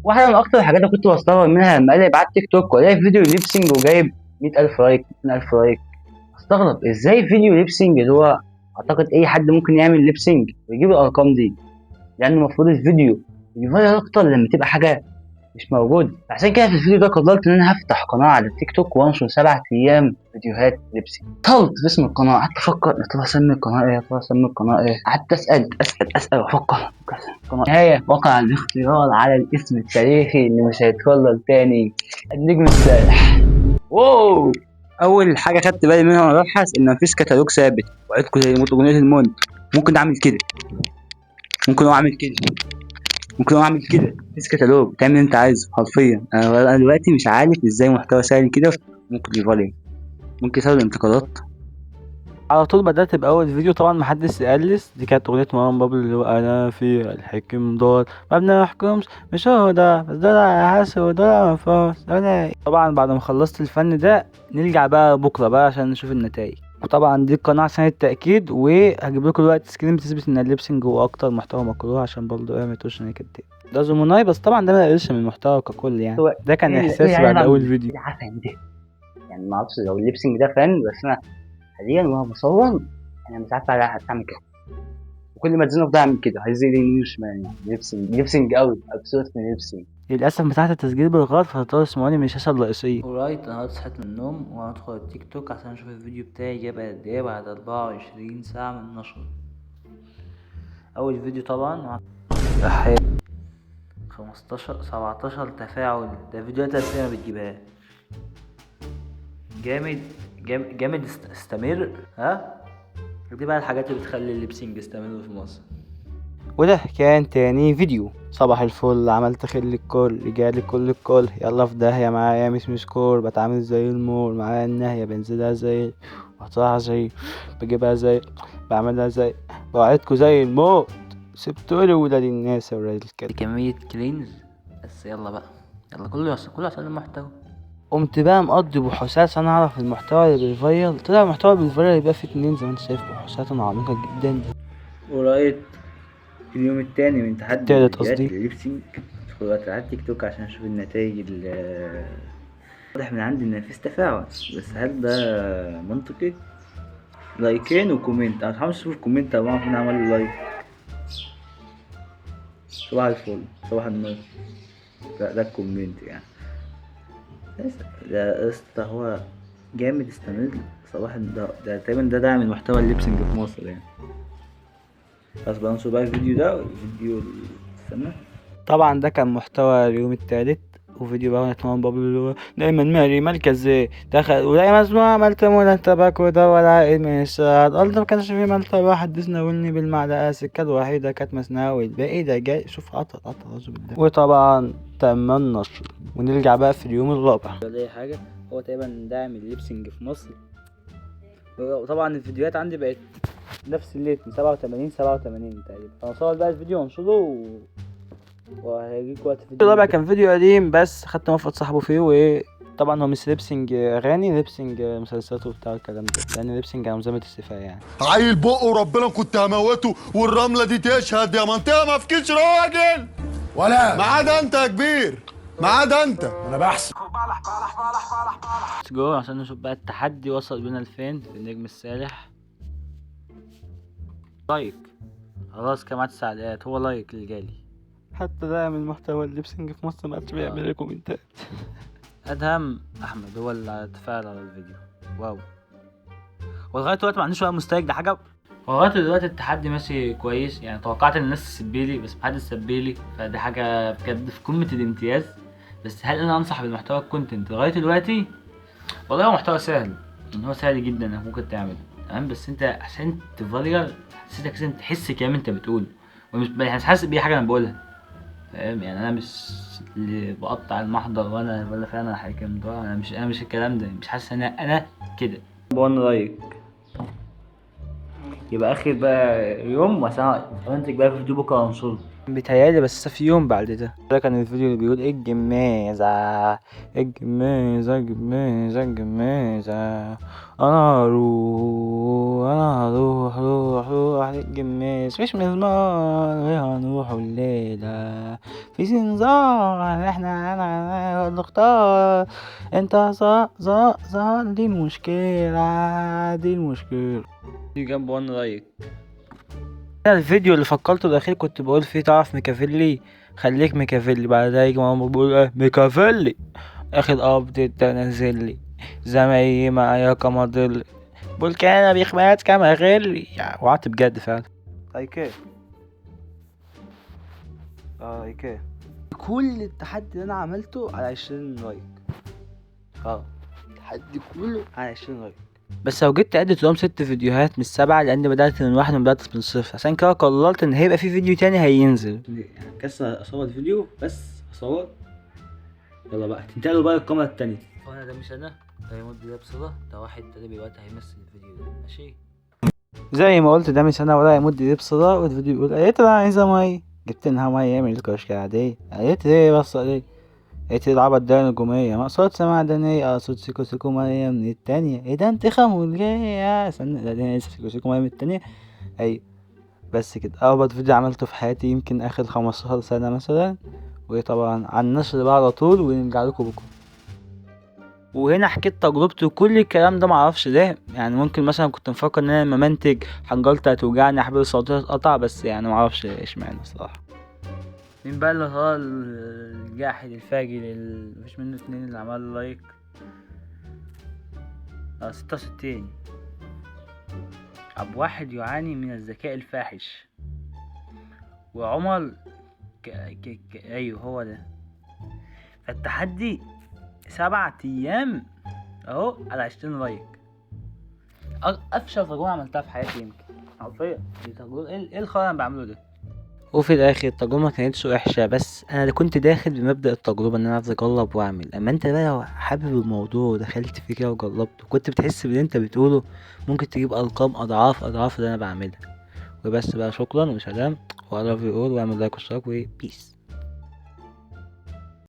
واحدة من اكتر الحاجات اللي كنت بستغرب منها لما الاقي بعت تيك توك والاقي فيديو lip sync وجايب 100,000 like، 200,000 like. استغرب ازاي فيديو lip sync اللي هو اعتقد اي حد ممكن يعمل lip sync ويجيب الارقام دي، لان المفروض الفيديو ي viral اكتر لما تبقى حاجة مش موجودة. عشان كده في الفيديو ده قررت ان انا هفتح قناة على التيك توك وانشر 7 ايام فيديوهات lip sync. طلت في اسم القناه، قعدت افكر يا ترى اسمي القناة ايه، يا ترى اسمي القناة ايه، قعدت اسال اسال اسال وافكر القناة. نهاية وقع الاختيار على الاسم التاريخي اللي مش هيتكرر تاني، النجم السارح. wow، اول حاجة خدت بالي منها وانا ببحث ان مفيش كتالوج ثابت. وعدكم زي موت اغنية الموت، ممكن اعمل كده، ممكن اعمل كده، ممكن اعمل كده، مفيش كتالوج، تعمل اللي انت عايزه حرفيا. انا دلوقتي مش عارف ازاي محتوى سهل كده ممكن ي viral، ممكن يسبب انتقادات. على طول بدأت بأول فيديو، طبعا محدش يقلس، دي كانت أغنية مروان بابلو اللي هو أنا في الحكم دار ما بنحكمش، مش هو ده بس ده حاسس وده مفهوش. طبعا بعد ما خلصت الفن ده نرجع بقى بكرة بقى عشان نشوف النتائج. وطبعا دي القناة عشان التأكيد، وهجيب لكم دلوقتي screen بتثبت ان ال lip sync هو اكتر محتوى مكروه، عشان برضه ايه ما تقولش ان انا كداب. ده زوموناي، بس طبعا ده ما يقلش من المحتوى ككل يعني. هو ده كان إيه احساسي يعني بعد أنا اول فيديو. ايه العفن ده يعني؟ ما اعرفش لو ال lip sync ده فن، بس انا حاليا وانا بصور انا مش عارف اعمل كده، وكل ما تزنق ده اعمل كده، عايز يمين وشمال يعني. lip sync lip sync قوي، absolute lip sync. للاسف مساحة التسجيل بالغلط، فهتضطروا تسمعوني من الشاشة الرئيسية. alright، انا صحيت من النوم وهدخل التيك توك عشان اشوف الفيديو بتاعي جاب قد ايه بعد 24 ساعة من نشره. اول فيديو طبعا 15 17 تفاعل، ده فيديوهات اساسية ما بتجيبهاش. جامد جامد جامد، استمر. ها دي بقى الحاجات اللي بتخلي ال lip sync يستمر في مصر. وده كان تاني فيديو. صباح الفل، عملت خل الكل، رجالي كل الكل، يلا في داهية معايا مش مسكور، بتعامل زي المور، معايا النهية، بنزلها زي بقطعها زي بجيبها زي بعملها زي بوعدكوا زي الموت، سبتولي ولاد الناس يا ولاد الكلب. كمية cringe، بس يلا بقى، يلا كله كله عشان المحتوى. قمت بقى مقضي بحوثات عشان اعرف المحتوى اللي بي viral. طلع المحتوى اللي بي viral يبقى فيه اتنين زي ما انت شايف، بحوثات عميقة جدا. alright، اليوم التاني من تحدي التالت فيديوهات قصدي. ال lip sync. ادخل دلوقتي على التيك توك عشان اشوف النتائج. واضح من عندي ان مفيش تفاعل، بس هل ده منطقي؟ لايكين و comment، انا متحمس اشوف ال comment، او بعرف مين عمل like. صباح الفل، صباح النور، ده ال comment يعني. بس ده اسطى هو جامد، استمر. صباح ده تقريبا ده دعم المحتوى ال lip sync في مصر يعني. خلاص بقى انشر بقى الفيديو ده والفيديو استنى. طبعا ده كان محتوى اليوم التالت، وفيديو بقى مروان بابلو اللي هو دايما ماري مالكة ازاي دخل ودايما اسمع عملت ولا تباك وده ولا عائد من الشهر الارض ما كانش فيه مالطا، واحد ناولني بالمعلقة، السكة الوحيدة كانت مسناوي والباقي ده جاي. شوف قطع قطع أعوذ بالله. وطبعا تم النشر. ونرجع بقى في اليوم الرابع. ولا اي حاجة، هو تقريبا داعم ال lip sync في مصر. وطبعا الفيديوهات عندي بقت نفس ال rate 87 87 تقريبا. فانا اصور بقى الفيديو وانشره وهيجيك وقت فيديو. الرابع كان فيديو قديم بس خدت موافقة صاحبه فيه، وطبعا هو مش lip sync اغاني، lip sync مسلسلات وبتاع الكلام ده، لان lip sync على مزامة السفاية يعني. عيل بقه وربنا كنت هموته، والرمله دي تشهد يا منطقة ما فيكش راجل ولا ما عدا انت يا كبير، ما عدا انت. انا بحسب. let's go عشان نشوف بقى التحدي وصل بينا لفين في النجم السارح. like خلاص كمان 9 دقايق، هو like اللي جالي. حتى ده من محتوى ال lip sync في مصر ما عادش بيعمل كومنتات. ادهم احمد هو اللي تفاعل على الفيديو. wow، ولغاية دلوقتي ما عنديش ولا مشترك، ده حاجة. ولغاية دلوقتي التحدي ماشي كويس يعني، توقعت ان الناس تسبيلي بس محدش سبيلي، فدي حاجة بجد في قمة الامتياز. بس هل انا انصح بالمحتوى ال content لغاية دلوقتي؟ والله هو محتوى سهل، ان هو سهل جدا انك ممكن تعمله تمام، بس انت عشان ت viral حسيتك لازم تحس كلام انت بتقوله، ومش مش حاسس باي حاجة انا بقولها، فاهم يعني؟ انا مش اللي بقطع المحضر وانا ولا فعلا حاكم ده، انا مش الكلام ده، مش حاسس ان انا كده. 1 like يبقى اخر بقى يوم، وعشان انتج بقى فيديو بكره وانشره. بيتهيألي بس في يوم بعد ده. ده كان الفيديو اللي بيقول ايه الجمازة الجمازة الجمازة الجمازة، انا هروح انا هروح روح روح للجماز، مفيش مزمار هنروح الليلة في زنزار، احنا انا نختار انت ظا ظا ظا، دي المشكلة دي المشكلة. دي جنب 1 like. الفيديو اللي فكرته الاخير كنت بقول فيه تعرف ميكافيلي، خليك ميكافيلي، بعد ده يجي ماما بيقول ايه ميكافيلي، اخر update ده نازل لي زمايلي معايا كمضل بولكانا بيخبات كما غلي، يعني وقعت بجد فعلا. like like كل التحدي اللي انا عملته على 20 like، التحدي كله على 20 like. بس لو جيت تعد تلاقيهم 6 فيديوهات مش 7، لان بدأت من 1 وبدأت من 0، عشان كده قررت ان هيبقى في فيديو تاني هينزل. يعني كسر اصور الفيديو بس اصور، يلا بقى تنتقلوا بقى للكاميرا التانية. وانا ده مش انا، ده يمد ده بصلة، ده واحد تاني دلوقتي هيمثل الفيديو ده ماشي. زي ما قلت ده مش انا ولا يمد دي بصلة، والفيديو بيقول قالت انا عايزة مية، جبت لها مية من الكشك العادية، قالت ليه بس ليه، قالت لي العبط ده نجومية، مقصود معدنية، اقصد سيكو سيكو مية من التانية، ايه ده انت خمولية، استنى لا دي لسه سيكو سيكو مية من التانية، ايوه بس كده. اهبط فيديو عملته في حياتي يمكن اخر 15 سنة مثلا، وطبعا على النشر بقى على طول، ونرجع لكم بكرة. وهنا حكيت تجربتي وكل الكلام ده معرفش ليه، يعني ممكن مثلا كنت مفكر ان انا لما منتج حنجرتي هتوجعني حبل الصوتية اتقطع، بس يعني معرفش اشمعنى الصراحة. مين بقى اللي هو الجاحد الفاجر اللي مفيش منه 2 اللي عمل like؟ 66. أبو واحد يعاني من الذكاء الفاحش، وعمر ك ك ك ايوه هو ده. فالتحدي 7 ايام اهو على 20 like. افشل تجربه عملتها في حياتي يمكن حرفيا، دي تجربه ايه الخرا اللي انا بعمله ده. وفي الاخر التجربه ما كانتش وحشه، بس انا كنت داخل بمبدا التجربه ان انا عايز اجرب واعمل. اما انت بقى لو حابب الموضوع ودخلت فيه كده وجربت وكنت بتحس باللي انت بتقوله، ممكن تجيب ارقام اضعاف اضعاف اللي انا بعملها. وبس بقى، شكرا وسلام و I love you all، واعمل like واشتراك و peace.